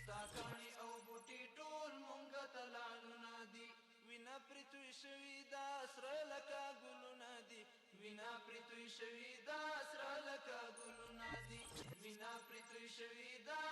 ستا کاڼي او بوټي ټول مونږ ته لعلونه دي. وینا پرې توی شوي دا سره لکه ګلونه دي. وینا پرې توی شوي دا سره لکه ګلونه دي. وینا پرې توی شوي دا